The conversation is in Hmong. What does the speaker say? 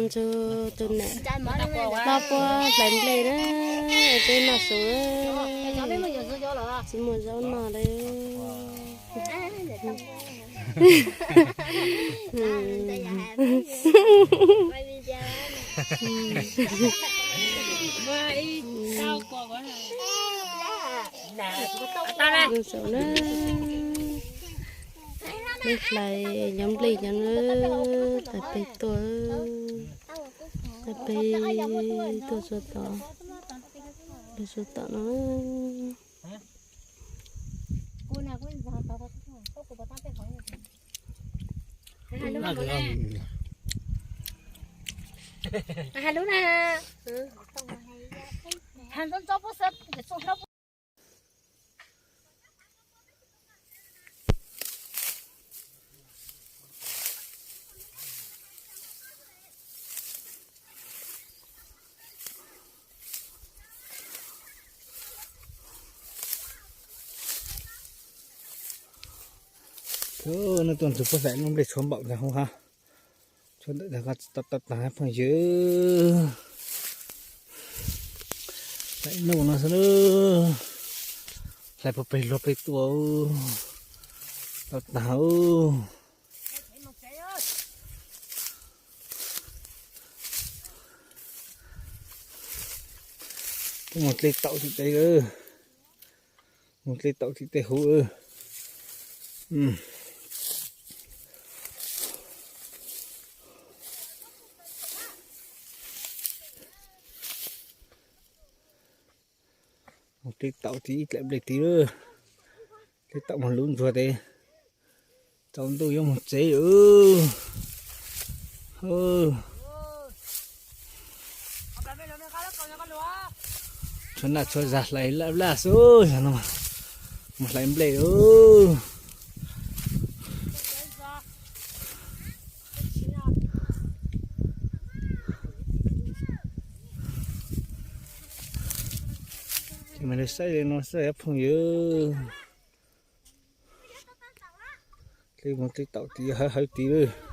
Ntxuag tus nam hlob puab hlais nplej na, peb noj su, tsis muaj zaub noj li. Ntxuag na, peb hlais nyob nplej nyob na, tais peb tuaj, tais peb tuaj tsuag tom, tsuag tom no. Ub, nej tuaj nrug puab hlais lub nplej tshuav npaum ntawd hauv hab. Tshuav ntawm ntawd ko tsis tau tag phooj ywg. Hlais ib nub no xwb, hlais puag peg luag peg tuaj, tau tag. Kuv mus dlej taum tim tes, mus dlej taum tim tej huv. Mus dlej taum tim ib dlaim nplej tid lawm. Dlej taum mus lub ntsuag tes, tsaus ntuj yuav mus tsev lawm. Tshuav naj tshuav zag hlais laj laj xwb, yog no mus hlais nplej lawm. Ces mam li saib li no xwb phooj ywg. Dlej mus dlej taum tid hawv hawv tid lawm.